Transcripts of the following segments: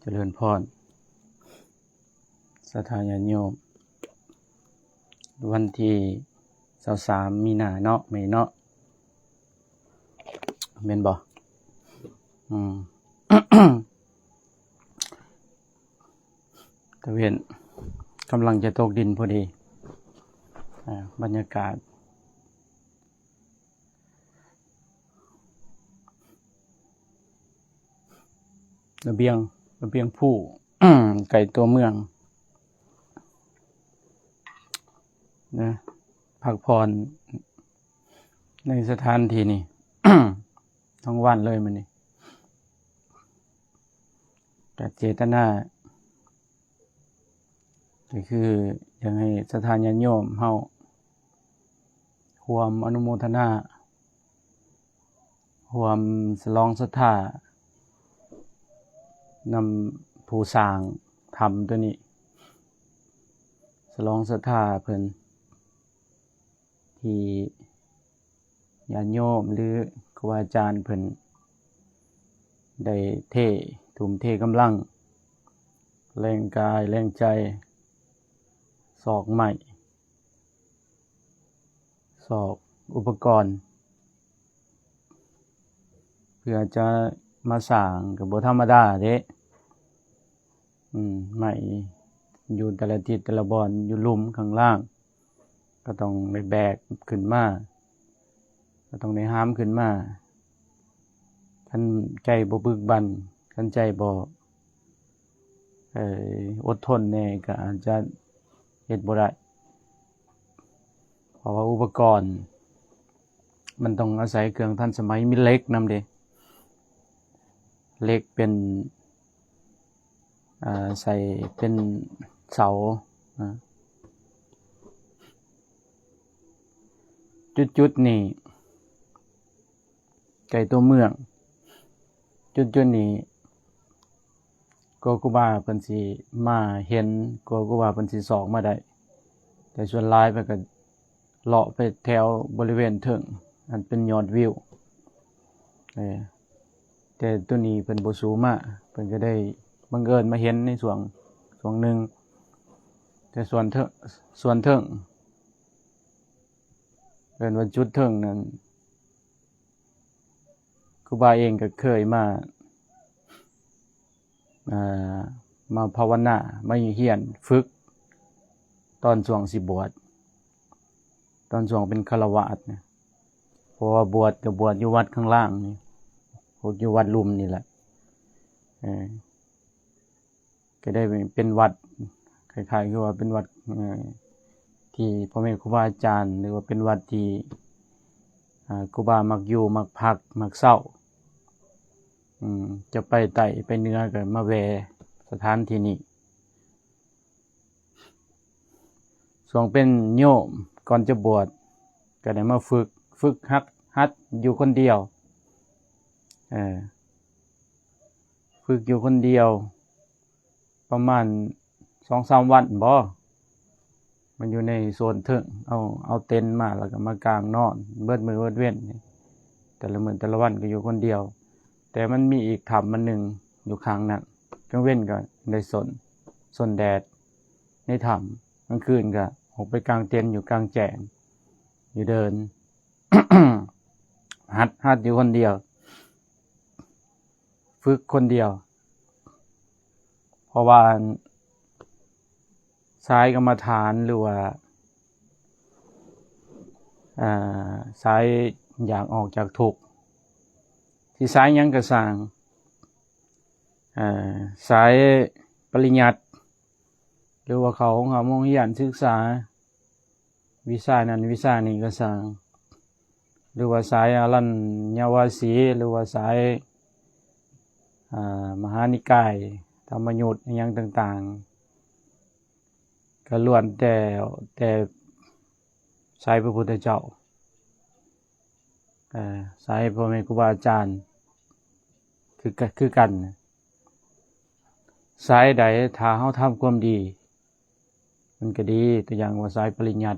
ຈະເລີນພອນ ສະຖາຍາດໂຍມ, ວັນທີຊາວສາມ ມີນາເນາະ ແມ່ນເນາະ ແມ່ນບໍ່? ອືມ ຕາເວັນກຳລັງຈະຕົກດິນພໍດີ. ອາ ບັນຍາກາດ ລະບຽງ ລະບຽງພູ ໃກ້ຕົວເມືອງນະ ພັກຜ່ອນໃນສະຖານທີ່ນີ້ ທັງວັນເລີຍມື້ນີ້. ກະເຈດຕະນາ ກໍຄືຢາກໃຫ້ສະຖາຍາດໂຍມເຮົາຮ່ວມອະນຸໂມທະນາ ຮ່ວມສະຫຼອງສັດທານຳຜູ້ສ້າງຖ້ຳຕົວນີ້, ສະຫຼອງສັດທາເພິ່ນ ທີ່ຍາດໂຍມ ຫຼື ຄູບາອາຈານເພິ່ນໄດ້ເທ ທຸ່ມເທກຳລັງ ແຮງກາຍແຮງໃຈ ຊອກໄມ້ ຊອກອຸປະກອນ ເພື່ອຈະມາສ້າງ ກໍບໍ່ທຳມະດາເດ້. ອືມ ໄມ້ຢູ່ແຕ່ລະທິດແຕ່ລະບ່ອນ ຢູ່ລຸ່ມຂ້າງລ່າງ ກໍຕ້ອງໄດ້ແບກຂຶ້ນມາ ກໍຕ້ອງໄດ້ຫາມຂຶ້ນມາ. ຄັນໃຈບໍ່ບຶກບັນ ຄັນໃຈບໍ່ ເອີ ອົດທົນແດ່ ກໍອາດຈະເຮັດບໍ່ໄດ້ ເພາະວ່າອຸປະກອນມັນຕ້ອງອາໄສເຄື່ອງທັນສະໄໝ, ມີເຫຼັກນຳເດ້ ເຫຼັກເປັນ ອ່າ ໃສ່ເປັນເສົານະ. ຈຸດໆນີ້ໃກ້ຕົວເມືອງ, ຈຸດໆນີ້ກໍຄູບາເພິ່ນຊິມາເຫັນ, ກໍຄູບາເພິ່ນຊິຊອກມາໄດ້, ແຕ່ສ່ວນຫຼາຍເພິ່ນກໍ ເລາະໄປແຖວບໍລິເວນເທິງ ອັນເປັນຍອດວິວ. ເອີ ແຕ່ໂຕນີ້ເພິ່ນບໍ່ສູ້ມາ, ເພິ່ນກໍໄດ້ບັງເອີນມາເຫັນໃນຊ່ວງ ຊ່ວງໜຶ່ງ. ແຕ່ສ່ວນເທິງ ສ່ວນເທິງ ເອີ້ນວ່າຈຸດເທິງນັ້ນ ຄູບາເອງກໍເຄີຍມາ ອ່າ ມາພາວະນາ ມາຮຽນຝຶກຕອນຊ່ວງຊິບວດ ຕອນຊ່ວງເປັນຄາລະວາດນະ, ເພາະວ່າບວດກໍບວດຢູ່ວັດຂ້າງລ່າງນີ້ ຢູ່ວັດລຸ່ມນີ້ແຫຼະ. ເອີ ກໍໄດ້ເປັນວັດ ຄ້າຍໆຄືວ່າເປັນວັດ ເອີ ທີ່ພໍ່ແມ່ຄູບາອາຈານ ຫຼືວ່າເປັນວັດທີ່ ອ່າ ຄູບາມັກຢູ່ ມັກພັກ ມັກເຊົາ. ອືມ ຈະໄປໃຕ້ໄປເໜືອກໍມາແວ່ສະຖານທີ່ນີ້. ຊ່ວງເປັນໂຍມ ກ່ອນຈະບວດ ກໍໄດ້ມາຝຶກ ຝຶກຫັດ ຫັດຢູ່ຄົນດຽວ ເອີ ຝຶກຢູ່ຄົນດຽວ ປະມານສອງສາມວັນບໍ ມັນຢູ່ໃນໂຊນເທິງ ເອົາ ເອົາເຕັນມາ ແລ້ວກໍມາກາງນອນເບິດມື້ເບິດເວັນ ແຕ່ລະມື້ແຕ່ລະວັນກໍຢູ່ຄົນດຽວ. ແຕ່ມັນມີອີກຖ້ຳອັນໜຶ່ງຢູ່ຂ້າງນັ້ນ, ກາງເວັນກໍໄດ້ສົນ ສົນແດດໃນຖ້ຳ, ກາງຄືນກໍອອກໄປກາງເຕັນຢູ່ກາງແຈ້ງ ຢູ່ເດີ່ນ ຫັດ ຫັດຢູ່ຄົນດຽວ ຝຶກຄົນດຽວ ເພາະວ່າສາຍກຳມະຖານ ຫຼືວ່າ ເອີ ສາຍຢາກອອກຈາກທຸກ ຊິສາຍຫຍັງກໍຊ່າງ ເອີ ສາຍປະລິຍັດ ຫຼືວ່າເຂົ້າໂຮງຮ່ຳໂຮງຮຽນສຶກສາ ວິຊານັ້ນວິຊານີ້ກໍຊ່າງ ຫຼືວ່າສາຍອະລັນຍະວາສີ ຫຼືວ່າສາຍ ອ່າ ມະຫານິກາຍ ທຳມະຍຸດ ອີ່ຫຍັງຕ່າງໆ ກໍລ້ວນແຕ່ ແຕ່ສາຍພະພຸດທະເຈົ້າ ເອີ ສາຍພໍ່ແມ່ຄູບາອາຈານ ຄື ຄືກັນ. ສາຍໃດ ຖ້າເຮົາທຳຄວາມດີ ມັນກໍດີ, ຕົວຢ່າງວ່າສາຍປະລິຍັດ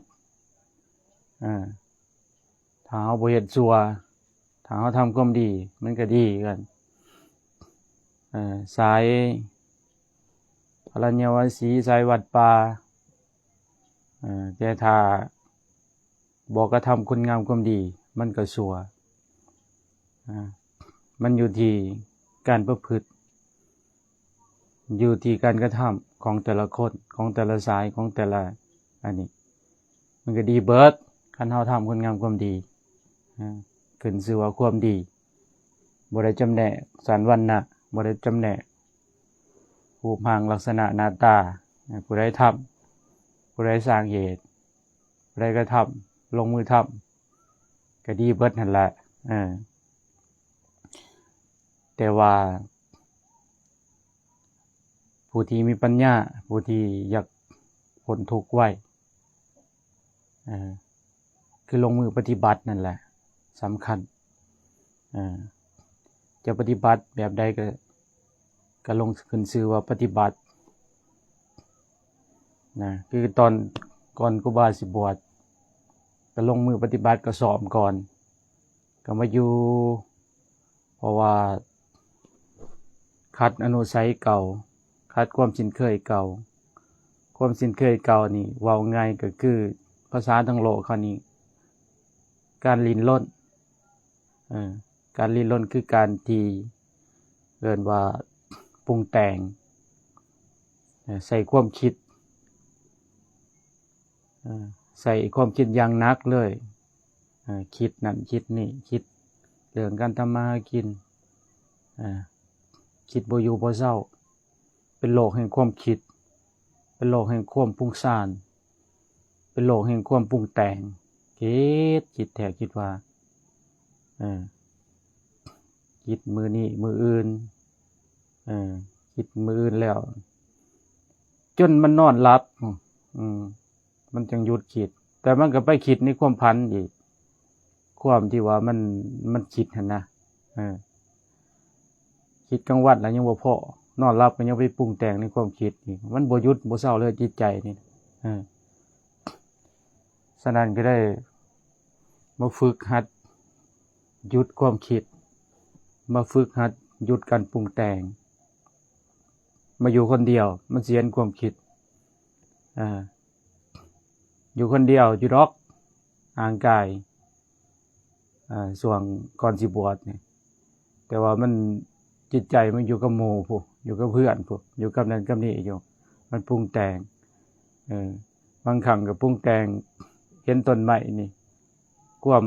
ເອີ ຖ້າເຮົາບໍ່ເຮັດຊົ່ວ ຖ້າເຮົາທຳຄວາມດີ ມັນກໍດີຄືກັນ. ເອີ ສາຍ ລັນຍະວາສີ ສາຍວັດປ່າ ເອີ ແຕ່ຖ້າບໍ່ກະທຳຄຸນງາມຄວາມດີ ມັນກໍຊົ່ວ. ອາ ມັນຢູ່ທີ່ການປະພຶດ ຢູ່ທີ່ການກະທຳຂອງແຕ່ລະຄົນ ຂອງແຕ່ລະສາຍ ຂອງແຕ່ລະອັນນີ້ ມັນກໍດີເບິດ ຄັນເຮົາທຳຄຸນງາມຄວາມດີ. ອາ ຂຶ້ນຊື່ວ່າຄວາມດີ ບໍ່ໄດ້ຈຳແນກສັນວັນນະ ບໍ່ໄດ້ຈຳແນກຮູບຮ່າງລັກສະນະໜ້າຕາ. ອາ ຜູ້ໃດທຳ ຜູ້ໃດສ້າງເຫດ ຜູ້ໃດກະທຳ ລົງມືທຳ ກໍດີເບິດຫັ້ນແຫຼະ. ເອີ ແຕ່ວ່າຜູ້ທີ່ມີປັນຍາ ຜູ້ທີ່ຢາກພົ້ນທຸກໄວ ເອີ ຄືລົງມືປະຕິບັດນັ້ນແຫຼະສຳຄັນ. ເອີ ຈະປະຕິບັດແບບໃດກໍ ກໍລົງຂຶ້ນຊື່ວ່າປະຕິບັດນະ ຄືຕອນກ່ອນຄູບາຊິບວດ ກໍລົງມືປະຕິບັດ ກໍຊ້ອມກ່ອນ ກໍມາຢູ່ ເພາະວ່າຂັດອະນຸໄສເກົ່າ ຂັດຄວາມຊິນເຄີຍເກົ່າ. ຄວາມຊິນເຄີຍເກົ່ານີ້ ເວົ້າງ່າຍກໍຄືພາສາທາງໂລກເຮົານີ້ ການລິ້ນລົນ. ເອີ ການລິ້ນລົນຄືການທີ່ເອີ້ນວ່າປຸງແຕ່ງ ເອີ ໃສ່ຄວາມຄິດ ເອີ ໃສ່ຄວາມຄິດຢ່າງໜັກເລີຍ. ເອີ ຄິດນັ້ນຄິດນີ້ ຄິດເລື່ອງການທຳມາຫາກິນ ເອີ ຄິດບໍ່ຢູ່ບໍ່ເຊົາ. ເປັນໂລກແຫ່ງຄວາມຄິດ ເປັນໂລກແຫ່ງຄວາມປຸງສານ ເປັນໂລກແຫ່ງຄວາມປຸງແຕ່ງ. ຄິດ ຄິດແທ້ຄິດວ່າ ເອີ ຄິດມື້ນີ້ມື້ອື່ນ ເອີ ຄິດມື້ອື່ນແລ້ວ ຈົນມັນນອນຫຼັບ ອືມ ມັນຈັ່ງຢຸດຄິດ ແຕ່ມັນກໍໄປຄິດໃນຄວາມຝັນອີກ ຄວາມທີ່ວ່າມັນ ມັນຄິດຫັ້ນນະ. ເອີ ຄິດກາງວັນແລ້ວຍັງບໍ່ພໍ ນອນຫຼັບກໍຍັງໄປປຸງແຕ່ງໃນຄວາມຄິດອີກ ມັນບໍ່ຢຸດບໍ່ເຊົາເລີຍຈິດໃຈນີ້. ເອີ ສະນັ້ນກໍໄດ້ມາຝຶກຫັດຢຸດຄວາມຄິດ ມາຝຶກຫັດຢຸດການປຸງແຕ່ງ. ມາຢູ່ຄົນດຽວ ມັນຊິເຫັນຄວາມຄິດ. ເອີ ຢູ່ຄົນດຽວຢູ່ດອກ ຫ່າງກາຍ ເອີ ຊ່ວງກ່ອນຊິບວດນີ້ ແຕ່ວ່າມັນ ຈິດໃຈມັນຢູ່ກັບໝູ່ພຸ້ນ ຢູ່ກັບເພື່ອນພຸ້ນ ຢູ່ກັບນັ້ນກັບນີ້ຢູ່ ມັນປຸງແຕ່ງ. ເອີ ບາງຄັ້ງກໍປຸງແຕ່ງ ເຫັນຕົ້ນໄມ້ນີ້ ຄວາມ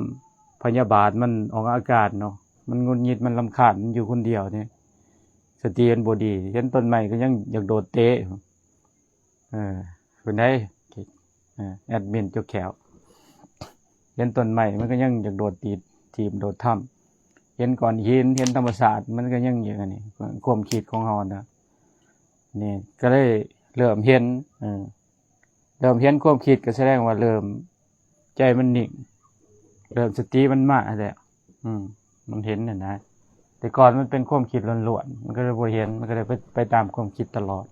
ພະຍາບາດມັນອອກອາການເນາະ ມັນຫງຸດຫງິດ ມັນລຳຄານ ມັນຢູ່ຄົນດຽວນີ້ ສະຕິມັນບໍ່ດີ ເຫັນຕົ້ນໄມ້ກໍຍັງຢາກໂດດເຕະ. ເອີ ເປັນໃດ ເອີ ແອດມິນຈົກແຂ້ວ ເຫັນຕົ້ນໄມ້ມັນກໍຍັງຢາກໂດດຕີບ ຖີບໂດດທຳ ເຫັນກ້ອນຫີນ ເຫັນທຳມະຊາດ ມັນກໍຍັງຢູ່ອັນນີ້ ຄວາມຄິດຂອງເຮົານະ. ນີ້ກໍເລີຍເລີ່ມເຫັນ ເອີ ເລີ່ມເຫັນຄວາມຄິດ ກໍສະແດງວ່າເລີ່ມ ໃຈມັນນິ່ງ ເລີ່ມສະຕິມັນມາແລ້ວ ອືມ ມັນເຫັນຫັ້ນນະ. ແຕ່ກ່ອນມັນເປັນຄວາມຄິດລ້ວນໆ ມັນກໍເລີຍບໍ່ເຫັນ ມັນກໍເລີຍໄປ ໄປຕາມຄວາມຄິດຕະຫຼອດ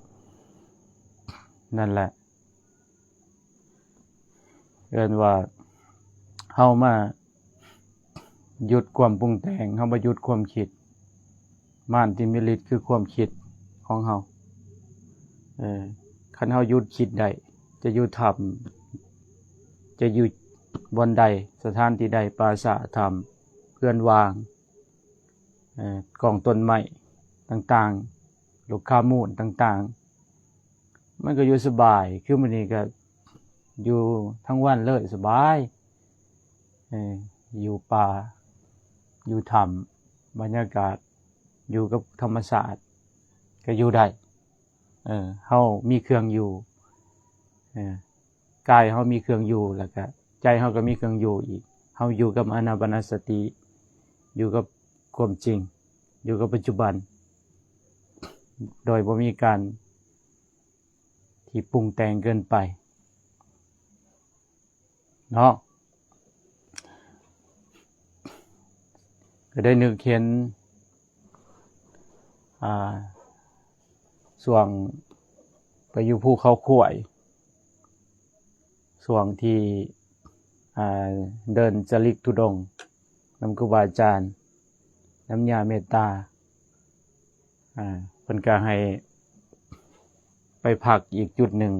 ນັ້ນແຫຼະ ເອີ້ນວ່າເຮົາມາຢຸດຄວາມປຸງແຕ່ງ ເຮົາມາຢຸດຄວາມຄິດ ມານທີ່ມີລິດຄືຄວາມຄິດຂອງເຮົາ. ເອີ ຄັນເຮົາຢຸດຄິດໄດ້ ຈະຢູ່ຖ້ຳ ຈະຢູ່ບ່ອນໃດ ສະຖານທີ່ໃດ ປ່າຊ້າ ຖ້ຳ ເຮືອນວ່າງ ເອີ ກ້ອງຕົ້ນໄມ້ຕ່າງໆ ລູກຄ້າມູນຕ່າງໆ ມັນກໍຢູ່ສະບາຍ. ຄືມື້ນີ້ກໍຢູ່ທັງວັນເລີຍ ສະບາຍ ເອີ ຢູ່ປ່າ ຢູ່ຖ້ຳ ບັນຍາກາດ ຢູ່ກັບທຳມະຊາດ ກໍຢູ່ໄດ້. ເອີ ເຮົາມີເຄື່ອງຢູ່ ເອີ ກາຍເຮົາມີເຄື່ອງຢູ່ ແລ້ວກະໃຈເຮົາກໍມີເຄື່ອງຢູ່ອີກ. ເຮົາຢູ່ກັບອານາປານະສະຕິ ຢູ່ກັບຄວາມຈິງ ຢູ່ກັບປັດຈຸບັນ ໂດຍບໍ່ມີການທີ່ປຸງແຕ່ງເກີນໄປເນາະ. ກໍໄດ້ນຶກເຫັນ ອ່າ ຊ່ວງໄປຢູ່ພູເຂົາຂວາຍ ຊ່ວງທີ່ ອ່າ ເດີນຈະລິກທຸດົງນຳຄູບາອາຈານ ນຳຍາເມດຕາ ອ່າ ເພິ່ນກໍໃຫ້ ໄປພັກອີກຈຸດໜຶ່ງ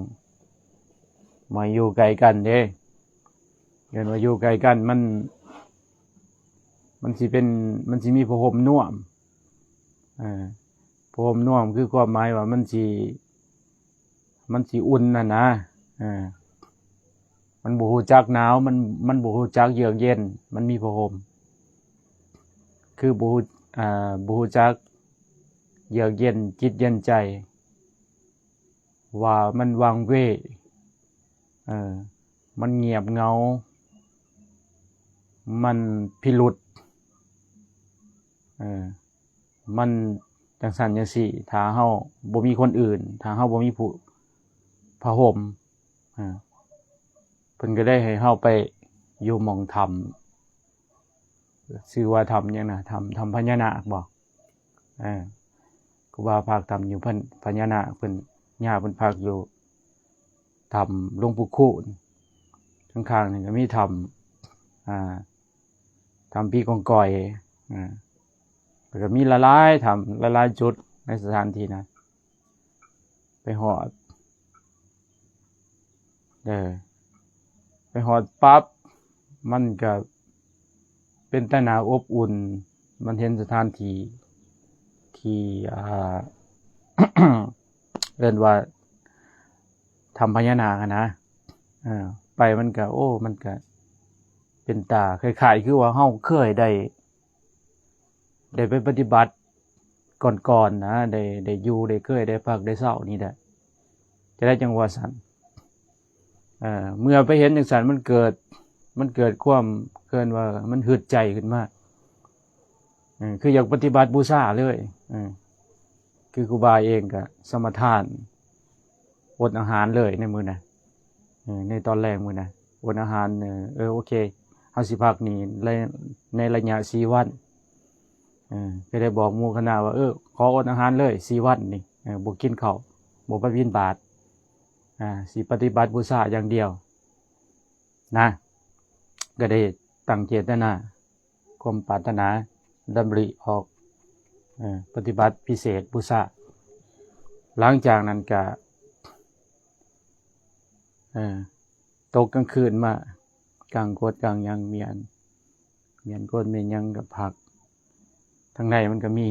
ມາຢູ່ໃກ້ກັນເດ້. ເອີ້ນວ່າຢູ່ໃກ້ກັນ ມັນ ມັນຊິເປັນ ມັນຊິມີຜ້າຫົ່ມນວມ. ເອີ ຜ້າຫົ່ມນວມຄືຄວາມໝາຍວ່າມັນຊິ ມັນຊິອຸ່ນຫັ້ນນະ. ເອີ ມັນບໍ່ຮູ້ຈັກໜາວ ມັນ ມັນບໍ່ຮູ້ຈັກເຍືອກເຢັນ ມັນມີຜ້າຫົ່ມ ຄືບໍ່ຮູ້ ອ່າ ບໍ່ຮູ້ຈັກເຍືອກເຢັນຈິດເຢັນໃຈ ວ່າມັນຫວ່າງເວ ເອີ ມັນງຽບເຫງົາ ມັນພິລຸດ ເອີ ມັນຈັ່ງຊັ້ນຈັ່ງຊີ້ ຖ້າເຮົາບໍ່ມີຄົນອື່ນ ຖ້າເຮົາບໍ່ມີຜູ້ ຜ້າຫົ່ມ ເອີ ເພິ່ນກໍໄດ້ໃຫ້ເຮົາໄປຢູ່ໝ່ອງຖ້ຳ ຊື່ວ່າຖ້ຳຫຍັງນະ ຖ້ຳ ຖ້ຳພະຍານາກບໍ? ເອີ ຄູບາພັກຖ້ຳຢູ່ ພະ ພະຍານາກ ເພິ່ນ ຍ່າເພິ່ນພັກຢູ່ຖ້ຳຫຼວງປູ່ຄູນ. ຂ້າງໆ ນີ້ກໍມີຖ້ຳ ອ່າ ຖ້ຳຜີກອງກອຍ ອ່າ ແລ້ວກໍມີຫຼາຍໆຖ້ຳ ຫຼາຍໆຈຸດໃນສະຖານທີ່ນັ້ນ. ໄປຮອດ ເອີ ໄປຮອດປັບ ມັນກະເປັນຕາໜ້າອົບອຸ່ນ ມັນເຫັນສະຖານທີ່ທີ່ ອ່າ ເອີ້ນວ່າຖ້ຳພະຍານາກຫັ້ນນະ. ເອີ ໄປມັນກະ ໂອ້ ມັນກະເປັນຕາ ຄ້າຍໆຄືວ່າເຮົາເຄີຍໄດ້ ໄດ້ໄປປະຕິບັດກ່ອນໆນະ ໄດ້ ໄດ້ຢູ່ ໄດ້ເຄີຍ ໄດ້ພັກ ໄດ້ເຊົານີ້ແຫຼະ ຈະໄດ້ຈັ່ງວ່າຊັ້ນ. ເອີ ເມື່ອໄປເຫັນຈັ່ງຊັ້ນ ມັນເກີດ ມັນເກີດຄວາມ ເອີ້ນວ່າມັນຫຶດໃຈຂຶ້ນມາ ເອີ ຄືຢາກປະຕິບັດບູຊາເລີຍ. ເອີ ຄືຄູບາເອງກະສະມາທານ ອົດອາຫານເລີຍໃນມື້ນັ້ນ ເອີ ໃນຕອນແລງມື້ນັ້ນ ອົດອາຫານ. ເອີ ເອີ ໂອເຄ ເຮົາຊິພັກນີ້ ໃນ ໃນໄລຍະສີ່ວັນ. ເອີ ກໍໄດ້ບອກໝູ່ຄະນະວ່າ ເອີ ຂໍອົດອາຫານເລີຍສີ່ວັນນີ້ ເອີ ບໍ່ກິນເຂົ້າ ບໍ່ໄປບິນບາດ ອ່າ ຊິປະຕິບັດບູຊາຢ່າງດຽວນະ. ກໍໄດ້ຕັ້ງເຈດຕະນາ ຄວາມປາດຖະໜາ ດຳລິອອກ ເອີ ປະຕິບັດພິເສດບູຊາ. ຫຼັງຈາກນັ້ນກະ ເອີ ຕົກກາງຄືນມາ ກາງກົດກາງຫຍັງ ມີອັນ ມີອັນກົດມີຫຍັງກໍພັກ. ທາງໃນມັນກໍມີ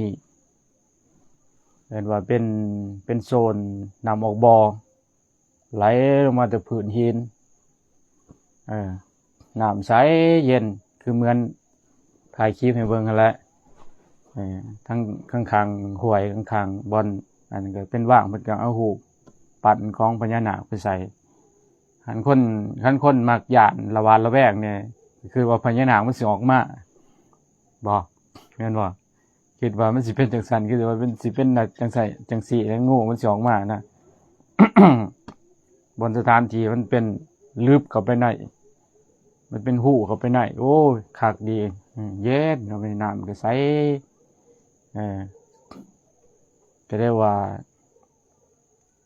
ເອີ້ນວ່າເປັນ ເປັນໂຊນນ້ຳອອກບໍ່ ໄຫຼລົງມາແຕ່ພື້ນຫີນ ເອີ ນ້ຳໃສເຢັນ ຄືເໝືອນຖ່າຍຄລິບໃຫ້ເບິ່ງຫັ້ນແຫຼະ. ເອີ ທັງຂ້າງໆຫ້ວຍ ຂ້າງໆບ່ອນ ອັນນັ້ນກໍເປັນຫວ່າງ ເພິ່ນກໍເອົາຮູບປັ້ນຂອງພະຍານາກໄປໃສ່. ຄັນຄົນ ຄັນຄົນມັກຢ້ານລະຫວາດລະແວງນີ້ ຄືວ່າພະຍານາກມັນຊິອອກມາບໍ? ແມ່ນບໍ່? ຄິດວ່າມັນຊິເປັນຈັ່ງຊັ້ນ ຄິດວ່າເປັນ ຊິເປັນຈັ່ງໃສຈັ່ງຊີ້ ແລ້ວງູມັນຊິອອກມານະ. ບ່ອນສະຖານທີ່ມັນເປັນ ລຶບເຂົ້າໄປໃນ ມັນເປັນຮູເຂົ້າໄປໃນ ໂອ້ຍ ຄັກດີ ເຢັນເຂົ້າໄປ ນ້ຳກໍໃສ. ເອີ ກໍໄດ້ວ່າ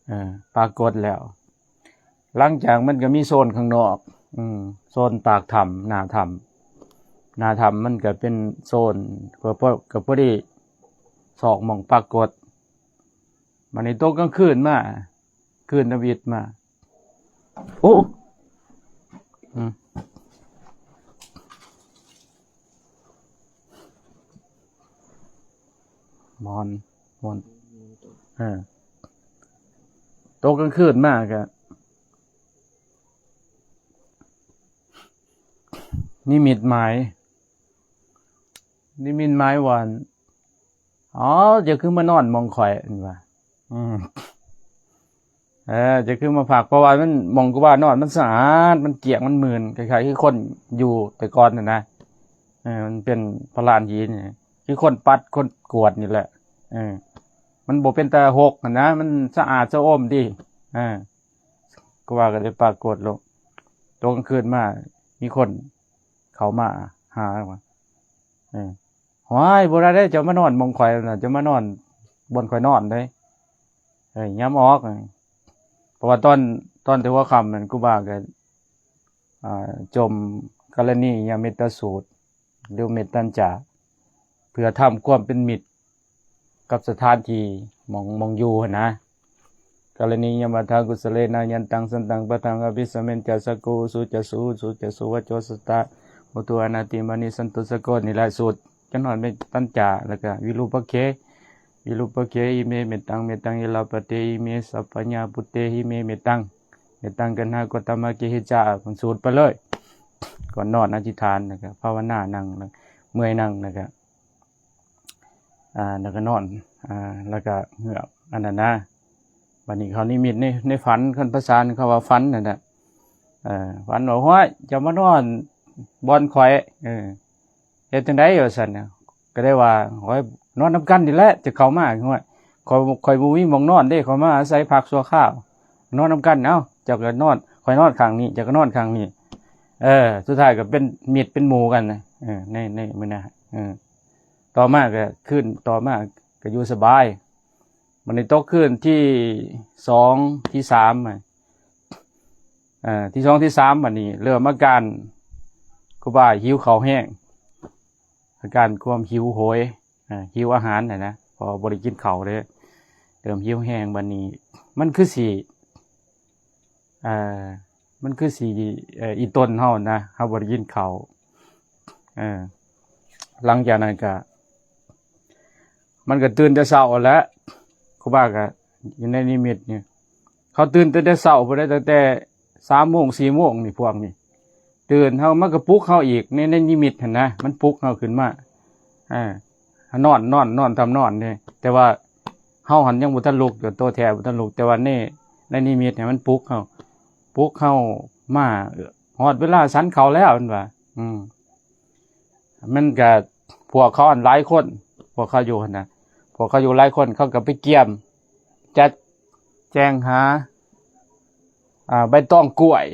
ເອີ ປາກົດແລ້ວ. ຫຼັງຈາກມັນກໍມີໂຊນຂ້າງນອກ ອືມ ໂຊນປາກຖ້ຳ ໜ້າຖ້ຳ ໜ້າຖ້ຳມັນກໍເປັນໂຊນ ກໍພໍ ກໍພໍດີຊອກໝ່ອງປາກົດ. ບັດນີ້ຕົກກາງຄືນມາ ຄືນທຳອິດມາ ໂອ້ ອືມ ໝອນ ໝອນ ເອີ ຕົກກາງຄືນມາກະ ນິມິດໝາຍ ນິມິດໝາຍວ່າ ອໍ ເຈົ້າຄືມານອນໝ່ອງຂ້ອຍ ເພິ່ນວ່າ ອືມ ເອີ ເຈົ້າຄືມາພັກ ເພາະວ່າມັນ ໝ່ອງກູບານອນມັນສະອາດ ມັນກ້ຽງ ມັນໝື່ນ ຄ້າຍໆຄືຄົນຢູ່ແຕ່ກ່ອນຫັ້ນນະ. ເອີ ມັນເປັນພະລານຫີນ ຄືຄົນປັດ ຄົນກວດນີ້ແຫຼະ. ເອີ ມັນບໍ່ເປັນຕາຫົກຫັ້ນນະ ມັນສະອາດສະອົມດີ. ເອີ ກູບາກໍໄດ້ປາກົດໂລດ ຕົກກາງຄືນມາ ມີຄົນເຂົ້າມາຫາວ່າ ເອີ ຫ້ວຍ ບໍ່ໄດ້ເດ້ ເຈົ້າມານອນໝ່ອງຂ້ອຍນະ ເຈົ້າມານອນບ່ອນຂ້ອຍນອນເດ້. ເອີ ຍາມອອກ ເພາະວ່າຕອນ ຕອນແຕ່ຫົວຄ່ຳນັ້ນ ຄູບາກໍ ອ່າ ຈົ່ມກະລະນີຍະເມດຕາສູດ ຫຼື ເມດຕັນຈາ ເພື່ອທຳຄວາມເປັນມິດ ກັບສະຖານທີ່ໝ່ອງ ໝ່ອງຢູ່ຫັ້ນນະ. ກະລະນີຍະມະທັງ ກຸສະເລນະ ຍັນຕັງ ສັນຕັງ ປະທັງ ອະພິສະເມນຈາ ສັກໂກ ອຸຊຸຈະ ສຸ ອຸຊຸຈະ ສຸວັດໂຈ ສັດຕະ ໂຫຕຸ ອະນາຕິມານິ ສັນຕຸ ສັກໂກ ນີ້ແຫຼະສູດ ຈັກໜ້ອຍແມ່ນຕັນຈາ ແລ້ວກະວິຣູປະເຄ ວິຣູປະເຄ ອິເມ ເມຕັງ ເມຕັງ ອິລາປະເຕ ອິເມ ສັບພະຍາ ປຸດເຕ ຫິເມ ເມຕັງ ເມຕັງ ກັນຫາ ໂຄຕະມະ ເກຫິຈາ ເພິ່ນສູດໄປເລີຍ ກ່ອນນອນອະທິຖານ ແລ້ວກະພາວະນາ ນັ່ງ ເມື່ອຍນັ່ງ ແລ້ວກະ ອ່າ ແລ້ວກໍນອນ ອ່າ ແລ້ວກໍເງືອກ ອັນນັ້ນນະ. ບາດນີ້ເຂົານິມິດໃນ ໃນຝັນ ຄັນພາສາເຂົາວ່າຝັນນັ້ນນະ ເອີ ຝັນວ່າ ຫ້ວຍ ເຈົ້າມານອນບ່ອນຂ້ອຍ ເອີ ເຮັດຈັ່ງໃດ ວ່າຊັ້ນນະ. ກໍໄດ້ວ່າ ໂອ້ຍ ນອນນຳກັນນີ້ແຫຼະ ຈະເຂົ້າມາ ຫ້ວຍ ຂ້ອຍ ຂ້ອຍບໍ່ມີໝ່ອງນອນເດ້ ຂ້ອຍມາອາໄສພັກຊົ່ວຄາວ ນອນນຳກັນ ເອົ້າ ເຈົ້າກໍນອນ ຂ້ອຍນອນຂ້າງນີ້ ເຈົ້າກໍນອນຂ້າງນີ້ ເອີ ສຸດທ້າຍກໍເປັນມິດເປັນໝູ່ກັນນະ ເອີ ໃນ ໃນມື້ນັ້ນ ເອີ ຕໍ່ມາກໍ ຄືນຕໍ່ມາກໍຢູ່ສະບາຍ. ບັດນີ້ຕົກຄືນທີສອງ ທີສາມ ອາ ທີສອງ ທີສາມ ບັດນີ້ເລີ່ມອາການ ຄູບາຫິວເຂົ້າແຮງ ອາການຄວາມຫິວໂຫຍ ອາ ຫິວອາຫານຫັ້ນນະ ເພາະວ່າບໍ່ໄດ້ກິນເຂົ້າເດ້ ເລີ່ມຫິວແຮງ. ບັດນີ້ມັນຄືຊິ ເອີ ມັນຄືຊິ ເອີ ອີຕົນເຮົານະ ເຮົາບໍ່ໄດ້ກິນເຂົ້າ ເອີ ຫຼັງຈາກນັ້ນກະ ມັນກະຕື່ນແຕ່ເຊົ້າຫັ້ນແຫຼະ ຄູບາກະຢູ່ໃນນິມິດນີ້ ເຂົາຕື່ນຕັ້ງແຕ່ເຊົ້າພຸ້ນເດ້ ຕັ້ງແຕ່ສາມໂມງ ສີ່ໂມງນີ້ ພວກນີ້ຕື່ນເຮົາ ມັນກະປຸກເຮົາອີກ ໃນ ໃນນິມິດຫັ້ນນະ ມັນປຸກເຮົາຂຶ້ນມາ ເອີ ນອນ ນອນ ນອນ ທຳນອນເດ້ ແຕ່ວ່າ ເຮົາຫັ້ນຍັງບໍ່ທັນລຸກຢູ່ ໂຕແທ້ບໍ່ທັນລຸກ ແຕ່ວ່າໃນ ໃນນິມິດຫັ້ນມັນປຸກເຮົາ ປຸກເຮົາມາ ຮອດເວລາສັນເຂົ້າແລ້ວ ເພິ່ນວ່າ ອືມ ມັນກະ ພວກເຂົາຫັ້ນຫຼາຍຄົນ ພວກເຂົາຢູ່ຫັ້ນນະ ພວກເຂົາຢູ່ຫຼາຍຄົນ ເຂົາກະໄປກຽມ ຈັດແຈງຫາ ອ່າ ໃບຕອງກ້ວຍ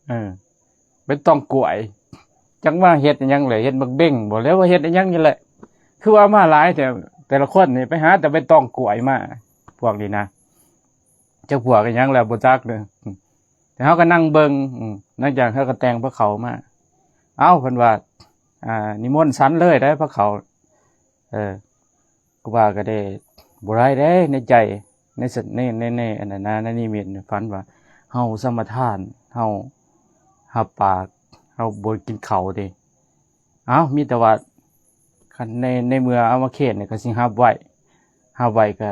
ເອີ ເປັນຕອງກ້ວຍ ຈັກວ່າເຮັດອີ່ຫຍັງແຫຼະ ເຮັດໝາກເບັງບໍ ຫຼືວ່າເຮັດອີ່ຫຍັງນີ້ແຫຼະ ຄືວ່າມາຫຼາຍແທ້ ແຕ່ລະຄົນນີ້ໄປຫາແຕ່ໃບຕອງກ້ວຍມາ ພວກນີ້ນະ ຈັກພວກອີ່ຫຍັງແລ້ວບໍ່ຈັກເດີ ແຕ່ເຮົາກໍນັ່ງເບິ່ງ ອືມ ຫຼັງຈາກເຮົາກໍແຕ່ງພະເຂົ້າມາ ເອົ້າ ເພິ່ນວ່າ ອ່າ ນິມົນສັນເລີຍໄດ໋ພະເຂົ້າ ເອີ ຄູບາກໍໄດ້ ບໍ່ໄດ້ເດ້ ໃນໃຈ ໃນ ໃນ ໃນ ໃນ ອັນນັ້ນນະ ໃນນິມິດຝັນວ່າ ເຮົາສະມາທານ ເຮົາຮັບປາກ ເຮົາບໍ່ໄດ້ກິນເຂົ້າເດ້ ເອົ້າ ມີແຕ່ວ່າ ຄັນໃນ ໃນເມື່ອອາມາເຂດນີ້ ເຂົາຊິຮັບໄວ້ ຮັບໄວ້ກໍ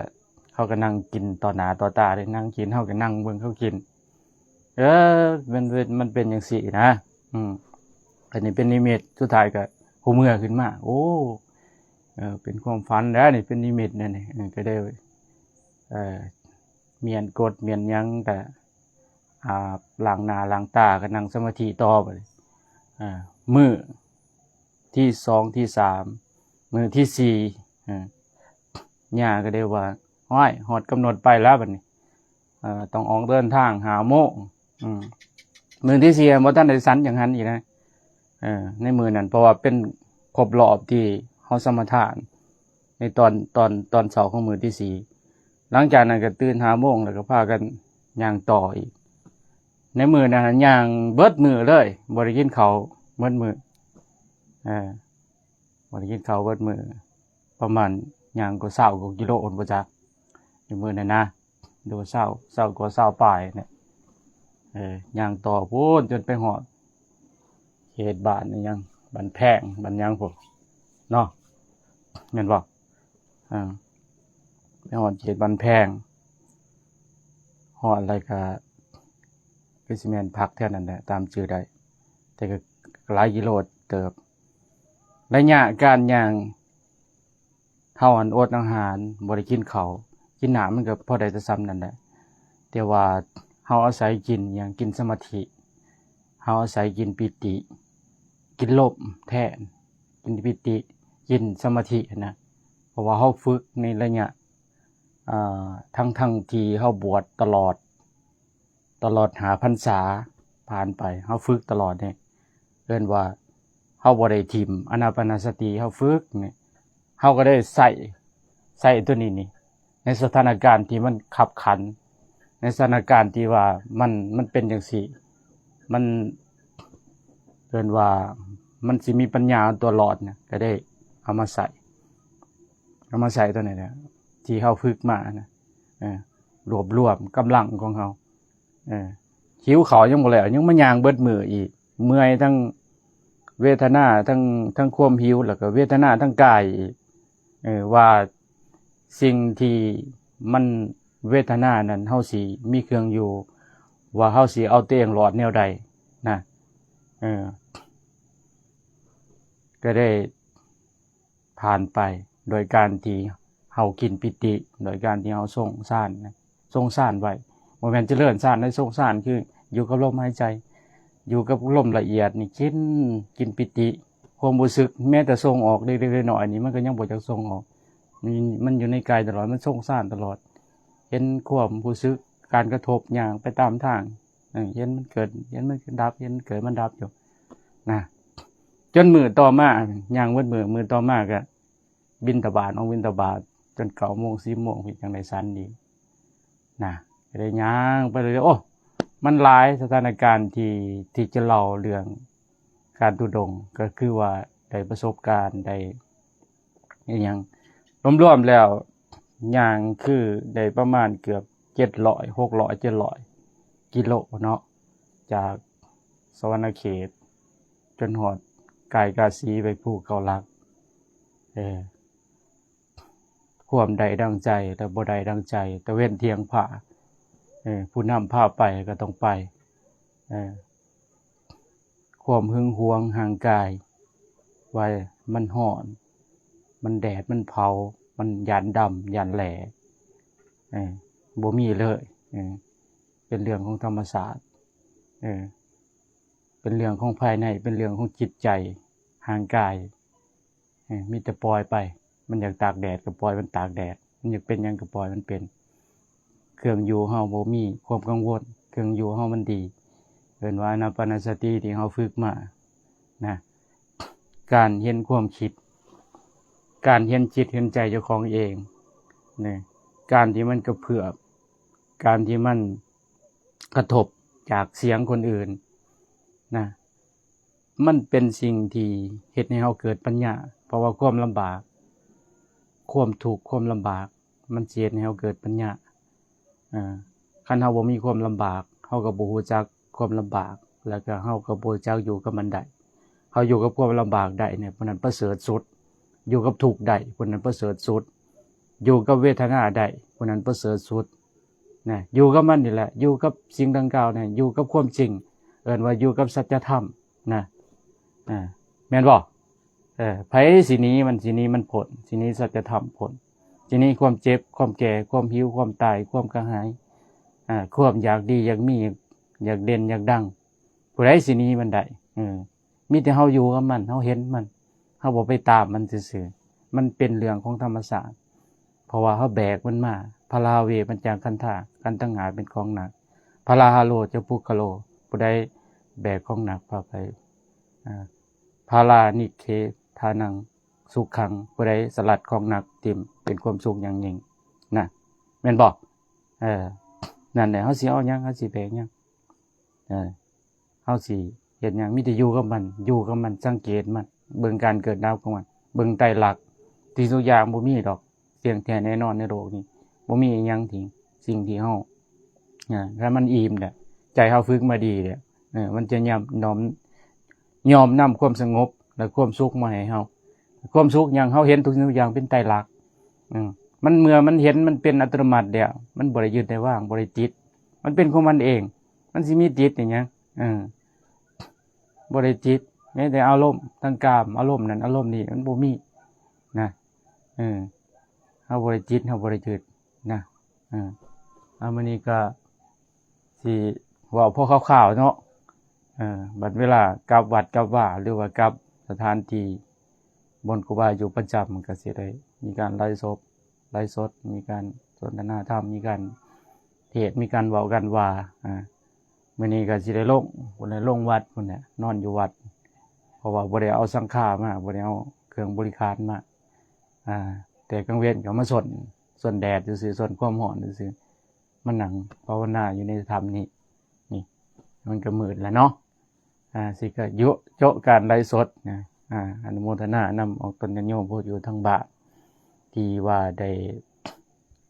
ເຂົາກໍນັ່ງກິນຕໍ່ໜ້າຕໍ່ຕາເດ້ ນັ່ງກິນ ເຮົາກໍນັ່ງເບິ່ງເຂົາກິນ ເອີ ມັນ ມັນເປັນຈັ່ງຊີ້ນະ ອືມ ອັນນີ້ເປັນນິມິດ ສຸດທ້າຍກໍຮູ້ເມື່ອຂຶ້ນມາ ໂອ້ ເອີ ເປັນຄວາມຝັນແລ້ວນີ້ ເປັນນິມິດແນວນີ້ ເອີ ກໍໄດ້ ເອີ ມ້ຽນກົດມ້ຽນຫຍັງ ກໍອາບ ລ້າງໜ້າລ້າງຕາ ກໍນັ່ງສະມາທິຕໍ່ບັດນີ້ ເອີ ມື້ທີສອງ ທີສາມ ມື້ທີສີ່ ເອີ ຍ່າກໍໄດ້ວ່າ ໂອ້ຍ ຮອດກຳນົດໄປແລ້ວບັດນີ້ ເອີ ຕ້ອງອອກເດີນທາງຫ້າໂມງ ອືມ ມື້ທີສີ່ບໍ່ທັນໄດ້ສັນຫຍັງຫັ້ນອີກນະ ເອີ ໃນມື້ນັ້ນ ເພາະວ່າເປັນຄົບຮອບທີ່ເຮົາສະມາທານ ໃນຕອນ ຕອນ ຕອນເຊົ້າຂອງມື້ທີສີ່ ຫຼັງຈາກນັ້ນກໍຕື່ນຫ້າໂມງ ແລ້ວກໍພາກັນຍ່າງຕໍ່ອີກ ໃນມື້ນັ້ນຍ່າງເບິດມື້ເລີຍ ບໍ່ໄດ້ກິນເຂົ້າເບິດມື້ ເອີ ບໍ່ໄດ້ກິນເຂົ້າເບິດມື້ ປະມານຍ່າງກວ່າຊາວກວ່າກິໂລພຸ້ນບໍ່ຈັກ ໃນມື້ນັ້ນນະ ຫຼືວ່າຊາວ ຊາວກວ່າ ຊາວປາຍນີ້ ເອີ ຍ່າງຕໍ່ພຸ້ນຈົນໄປຮອດເຂດບ້ານອີ່ຫຍັງ ບ້ານແພງ ບ້ານຫຍັງພຸ້ນເນາະ ແມ່ນບໍ່? ເອີ ໄປຮອດເຂດບ້ານແພງ ຮອດແລ້ວກະ ຄືຊິແມ່ນພັກແຖວນັ້ນແຫຼະ ຈຳຊື່ໄດ້ ແຕ່ກໍຫຼາຍກິໂລເຕີບ ໄລຍະການຍ່າງ ເຮົາອັນອົດອາຫານ ບໍ່ໄດ້ກິນເຂົ້າ ກິນນ້ຳມັນກໍພໍໄດ້ແຕ່ສ່ຳນັ້ນແຫຼະ ແຕ່ວ່າເຮົາອາໄສກິນຫຍັງ ກິນສະມາທິ ເຮົາອາໄສກິນປີຕິ ກິນລົມແທນ ກິນປີຕິ ກິນສະມາທິຫັ້ນນະ ເພາະວ່າເຮົາຝຶກໃນໄລຍະ ອ່າ ທັງໆທີ່ເຮົາບວດຕະຫຼອດ ຕະຫຼອດຫ້າພັນສາຜ່ານໄປ ເຮົາຝຶກຕະຫຼອດນີ້ ເອີ້ນວ່າເຮົາບໍ່ໄດ້ຖິ້ມອານາປານະສະຕິ ເຮົາຝຶກນີ້ ເຮົາກໍໄດ້ໃຊ້ ໃຊ້ຕົວນີ້ນີ້ ໃນສະຖານະການທີ່ມັນຄັບຂັນ ໃນສະຖານະການທີ່ວ່າມັນ ມັນເປັນຈັ່ງຊີ້ ມັນ ເອີ້ນວ່າມັນຊິມີປັນຍາເອົາຕົວລອດນະ ກໍໄດ້ເອົາມາໃຊ້ ເອົາມາໃຊ້ຕົວນີ້ແຫຼະ ທີ່ເຮົາຝຶກມານະ ເອີ ລວບລວມກຳລັງຂອງເຮົາ. ເອີ ຫິວເຂົ້າຍັງບໍ່ແລ້ວ ຍັງມາຍ່າງເບິດມື້ອີກ ເມື່ອຍທັງເວທະນາ ທັງ ທັງຄວາມຫິວ ແລ້ວກໍເວທະນາທາງກາຍອີກ. ເອີ ວ່າສິ່ງທີ່ມັນເວທະນານັ້ນ ເຮົາຊິມີເຄື່ອງຢູ່ ວ່າເຮົາຊິເອົາຕົວເອງລອດແນວໃດນະ. ເອີ ກໍໄດ້ຜ່ານໄປໂດຍການທີ່ເຮົາກິນປີຕິ ໂດຍການທີ່ເຮົາຊົງຊານ ຊົງຊານໄວ້. ບໍ່ແມ່ນຈະເລີນຊານໃດ ຊົງຊານຄືຢູ່ກັບລົມຫາຍໃຈ ຢູ່ກັບລົມລະອຽດນີ້ ກິນ ກິນປີຕິ. ຄວາມຮູ້ສຶກແມ້ແຕ່ສົ່ງອອກເລັກໆນ້ອຍໆນີ້ ມັນກໍຍັງບໍ່ຢາກສົ່ງອອກ ມັນ ມັນຢູ່ໃນກາຍຕະຫຼອດ ມັນຊົງຊານຕະຫຼອດ. ເຫັນຄວາມຮູ້ສຶກ ການກະທົບ ຍ່າງໄປຕາມທາງ ເອີ ເຫັນມັນເກີດ ເຫັນມັນດັບ ເຫັນມັນເກີດມັນດັບຢູ່ນະ. ຈົນມື້ຕໍ່ມາ ຍ່າງເບິດມື້ ມື້ຕໍ່ມາກໍບິນທະບາດ ອອກບິນທະບາດ ຈົນເກົ້າໂມງ ສິບໂມງ ເຮັດຈັ່ງໃດສັນດີນະ. ກໍໄດ້ຍ່າງໄປເລື້ອຍໆ ໂອ້ ມັນຫຼາຍສະຖານະການທີ່ ທີ່ຈະເລົ່າເລື່ອງການທຸດົງ ກໍຄືວ່າໄດ້ປະສົບການ ໄດ້ ອີຫຍັງ ລວມໆແລ້ວຍ່າງຄືໄດ້ປະມານເກືອບເຈັດຮ້ອຍ ຫົກຮ້ອຍ ເຈັດຮ້ອຍກິໂລເນາະ ຈາກສະຫວັນນະເຂດຈົນຮອດກາຍກາສີ ໄປພູເກົ້າຫຼັກ. ເອີ ຄວາມໄດ້ດັ່ງໃຈ ແລະ ບໍ່ໄດ້ດັ່ງໃຈ ຕາເວັນທ່ຽງພາ ເອີ ຜູ້ນຳພາໄປກໍຕ້ອງໄປ. ເອີ ຄວາມຫຶງຫວງຮ່າງກາຍ ວ່າມັນຮ້ອນ ມັນແດດ ມັນເຜົາ ມັນຢ້ານດຳ ຢ້ານແຫຼ້ ເອີ ບໍ່ມີເລີຍ. ເອີ ເປັນເລື່ອງຂອງທຳມະຊາດ ເອີ ເປັນເລື່ອງຂອງພາຍໃນ ເປັນເລື່ອງຂອງຈິດໃຈ ຮ່າງກາຍ. ເອີ ມີແຕ່ປ່ອຍໄປ ມັນຢາກຕາກແດດກໍປ່ອຍມັນຕາກແດດ ມັນຢາກເປັນຫຍັງກໍປ່ອຍມັນເປັນ. ເຄື່ອງຢູ່ເຮົາບໍ່ມີຄວາມກັງວົນ ເຄື່ອງຢູ່ເຮົາມັນດີ ເອີ້ນວ່າອານາປານະສະຕິທີ່ເຮົາຝຶກມານະ. ການເຫັນຄວາມຄິດ ການເຫັນຈິດເຫັນໃຈເຈົ້າຂອງເອງນະ ການທີ່ມັນກະເພື່ອມ ການທີ່ມັນກະທົບຈາກສຽງຄົນອື່ນນະ ມັນເປັນສິ່ງທີ່ເຮັດໃຫ້ເຮົາເກີດປັນຍາ ເພາະວ່າຄວາມລຳບາກ ຄວາມທຸກ ຄວາມລຳບາກ ມັນຊິເຮັດໃຫ້ເຮົາເກີດປັນຍາ. ເອີ ຄັນເຮົາບໍ່ມີຄວາມລຳບາກ ເຮົາກໍບໍ່ຮູ້ຈັກຄວາມລຳບາກ ແລ້ວກໍເຮົາກໍບໍ່ຮູ້ຈັກຢູ່ກັບມັນໄດ້. ເຮົາຢູ່ກັບຄວາມລຳບາກໄດ້ນີ້ ຜູ້ນັ້ນປະເສີດສຸດ, ຢູ່ກັບທຸກໄດ້ ຜູ້ນັ້ນປະເສີດສຸດ, ຢູ່ກັບເວທະນາໄດ້ ຜູ້ນັ້ນປະເສີດສຸດນະ. ຢູ່ກັບມັນນີ້ແຫຼະ ຢູ່ກັບສິ່ງດັ່ງກ່າວນີ້ ຢູ່ກັບຄວາມຈິງ ເອີ້ນວ່າຢູ່ກັບສັດຈະທຳນະ ອາ ແມ່ນບໍ່? ເອີ ໃຜຊິໜີມັນ ຊິໜີມັນພົ້ນ ຊິໜີສັດຈະທຳພົ້ນ ຊິໜີຄວາມເຈັບ ຄວາມແກ່ ຄວາມຫິວ ຄວາມຕາຍ ຄວາມກະຫາຍ ອາ ຄວາມຢາກດີ ຢາກມີ ຢາກເດັ່ນ ຢາກດັງ ຜູ້ໃດຊິໜີມັນໄດ້? ເອີ ມີແຕ່ເຮົາຢູ່ກັບມັນ ເຮົາເຫັນມັນ ເຮົາບໍ່ໄປຕາມມັນຊື່ໆ ມັນເປັນເລື່ອງຂອງທຳມະຊາດ. ເພາະວ່າເຮົາແບກມັນມາ ພາລາເວ ປັນຈາຄັນທາ ຂັນທັງຫ້າເປັນຂອງໜັກ ພາລາຫາໂລ ຈະປຸກຄະໂລ ຜູ້ໃດແບກຂອງໜັກພາໄປ ອາ ພາລານິເຂທານັງສຸຂັງ ຜູ້ໃດສະຫຼັດຂອງໜັກຖິ້ມ ເປັນຄວາມສຸກຢ່າງຍິ່ງນະ ແມ່ນບໍ່? ເອີ ນັ້ນແຫຼະ ເຮົາຊິເອົາຫຍັງ ເຮົາຊິແບກຫຍັງ? ເອີ ເຮົາຊິເຮັດຫຍັງ? ມີແຕ່ຢູ່ກັບມັນ ຢູ່ກັບມັນ ສັງເກດມັນ ເບິ່ງການເກີດດັບຂອງມັນ ເບິ່ງໄຕລັກ. ສິ່ງທຸກຢ່າງບໍ່ມີດອກ ທ່ຽງແທ້ແນ່ນອນໃນໂລກນີ້ ບໍ່ມີອີ່ຫຍັງທີ່ ສິ່ງທີ່ເຮົາ ອາ ຖ້າມັນອີ່ມແລ້ວ ໃຈເຮົາຝຶກມາດີແລ້ວ ເອີ ມັນຈະຍອມ ຍອມ ຍອມນຳຄວາມສະຫງົບ ແລະ ຄວາມສຸກມາໃຫ້ເຮົາ. ຄວາມສຸກຫຍັງ? ເຮົາເຫັນທຸກສິ່ງທຸກຢ່າງເປັນໄຕລັກ ເອີ ມັນ ເມື່ອມັນເຫັນ ມັນເປັນອັດຕະໂນມັດແລ້ວ ມັນບໍ່ໄດ້ຍຶດໄດ້ວາງ ບໍ່ໄດ້ຕິດ ມັນເປັນຂອງມັນເອງ. ມັນຊິມີຕິດອີ່ຫຍັງ? ເອີ ບໍ່ໄດ້ຕິດ ແມ້ແຕ່ອາລົມທາງກາມ ອາລົມນັ້ນ ອາລົມນີ້ ມັນບໍ່ມີນະ. ເອີ ເຮົາບໍ່ໄດ້ຕິດ ເຮົາບໍ່ໄດ້ຍຶດນະ. ເອີ ອາ ມື້ນີ້ກໍຊິເວົ້າພໍຄ່າວໆເນາະ. ເອີ ບັດເວລາກັບວັດກັບວາ ຫຼືວ່າກັບສະຖານທີ່ບ່ອນຄູບາຢູ່ປະຈຳ ກໍຊິໄດ້ມີການໄລຟ໌ສົດ ໄລຟ໌ສົດ ມີການສົນທະນາທຳ ມີການເທດ ມີການເວົ້າກັນວ່າ ອາ ມື້ນີ້ກໍຊິໄດ້ລົງ ພຸ້ນແຫຼະ ລົງວັດພຸ້ນແຫຼະ ນອນຢູ່ວັດ ເພາະວ່າບໍ່ໄດ້ເອົາສັງຂາມາ ບໍ່ໄດ້ເອົາເຄື່ອງບໍລິຂານມາ ອາ ແຕ່ກາງເວັນກໍມາຊົນ ຊົນແດດຊື່ໆ ຊົນຄວາມຮ້ອນຊື່ໆ ມານັ່ງພາວະນາຢູ່ໃນຖ້ຳນີ້ ນີ້ ມັນກໍມືດແລ້ວເນາະ. ອາ ຊິກະໂຈະການໄລຟ໌ສົດນະ ອາ ອະນຸໂມທະນານຳອອກຕົນຍາດໂຍມຜູ້ຢູ່ທາງບ້ານ ທີ່ວ່າໄດ້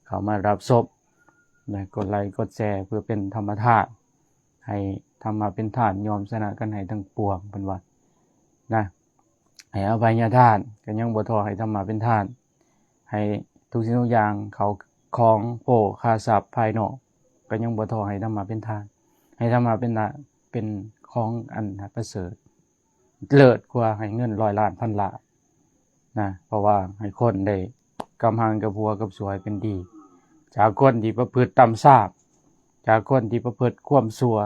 ເຂົ້າມາຮັບຊົມ ນະ ກົດໄລກົດແຊເພື່ອເປັນທຳມະທານ ໃຫ້ທຳມະເປັນທານ ຍອມຊະນະກັນໃຫ້ທັງປວງ ເພິ່ນວ່ານະ. ໃຫ້ອະໄພຍະທານ ກໍຍັງບໍ່ທໍ່ໃຫ້ທຳມະເປັນທານ. ໃຫ້ທຸກສິ່ງທຸກຢ່າງເຂົ້າຂອງໂພຄາຊັບພາຍນອກ ກໍຍັງບໍ່ທໍ່ໃຫ້ທຳມະເປັນທານ. ໃຫ້ທຳມະເປັນນະ ເປັນຂອງອັນປະເສີດ ເລີດກວ່າໃຫ້ເງິນຮ້ອຍລ້ານພັນລ້ານນະ. ເພາະວ່າໃຫ້ຄົນໄດ້ກຳຫັງກັບຫົວກັບສວຍເປັນດີ ຈາກຄົນທີ່ປະພຶດຕ່ຳຊາບ ຈາກຄົນທີ່ປະພຶດຄວາມຊົ່ວ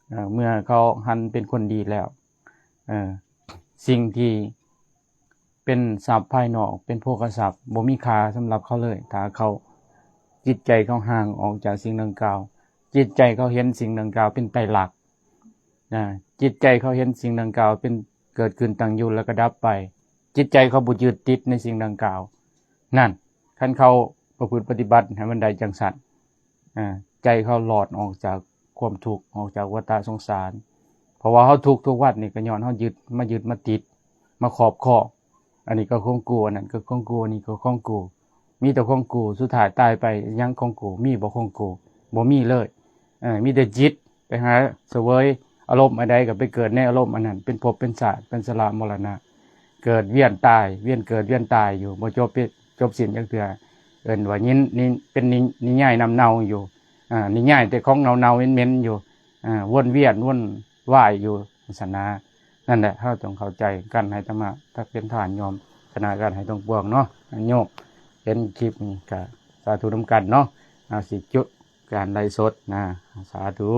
ເອີ ເມື່ອເຂົາຫັນເປັນຄົນດີແລ້ວ ເອີ ສິ່ງທີ່ເປັນຊັບພາຍນອກ ເປັນໂພຄະຊັບ ບໍ່ມີຄ່າສຳລັບເຂົາເລີຍ ຖ້າເຂົາ ຈິດໃຈເຂົາຫ່າງອອກຈາກສິ່ງດັ່ງກ່າວ, ຈິດໃຈເຂົາເຫັນສິ່ງດັ່ງກ່າວເປັນໄຕລັກນະ, ຈິດໃຈເຂົາເຫັນສິ່ງດັ່ງກ່າວເປັນເກີດຂຶ້ນ, ຕັ້ງຢູ່ ແລ້ວກໍດັບໄປ, ຈິດໃຈເຂົາບໍ່ຍຶດຕິດໃນສິ່ງດັ່ງກ່າວນັ້ນ. ຄັນເຂົາປະພຶດປະຕິບັດໃຫ້ມັນໄດ້ຈັ່ງຊັ້ນ, ອາ, ໃຈເຂົາລອດອອກຈາກຄວາມທຸກ, ອອກຈາກວັດຕະສົງສານ. ເພາະວ່າເຮົາທຸກທຸກວັນນີ້ ກໍຍ້ອນເຮົາຍຶດ, ມາຍຶດມາຕິດ, ມາຄອບຄອງ. ອັນນີ້ກໍຂອງກູ, ອັນນັ້ນກໍຂອງກູ, ອັນນີ້ກໍຂອງກູ. ມີແຕ່ຂອງກູ, ສຸດທ້າຍຕາຍໄປຫຍັງຂອງກູ? ມີບໍ່ຂອງກູ? ບໍ່ມີເລີຍ. ເອີ, ມີແຕ່ຈິດໄປຫາສະເຫວີຍອາລົມອັນໃດກໍໄປເກີດໃນອາລົມອັນນັ້ນ, ເປັນພົບເປັນຊາດ, ເປັນຊະລາມໍລະນະ, ເກີດວຽນຕາຍ, ວຽນເກີດວຽນຕາຍຢູ່, ບໍ່ຈົບ, ຈົບສິ້ນຈັກເທື່ອ. ເອີ້ນວ່າຍິນ, ນິ, ເປັນນິ, ນິຍາຍນ້ຳເນົ່າຢູ່, ອາ, ນິຍາຍແຕ່ຂອງເນົ່າໆເໝັນໆຢູ່, ອາ, ວົນວຽນວົນວາຍຢູ່, ຊັ້ນນະ. ນັ້ນແຫຼະ, ເຮົາຕ້ອງເຂົ້າໃຈກັນ, ໃຫ້ທຳມະທັກເປັນທານ, ຍອມຊະນະກັນໃຫ້ທັງປວງເນາະ. ໂຍມເຫັນຄລິບນີ້ກໍສາທຸນຳກັນເນາະ. ເຮົາຊິຈຸການໄລຟ໌ສົດນະ. ສາທຸ.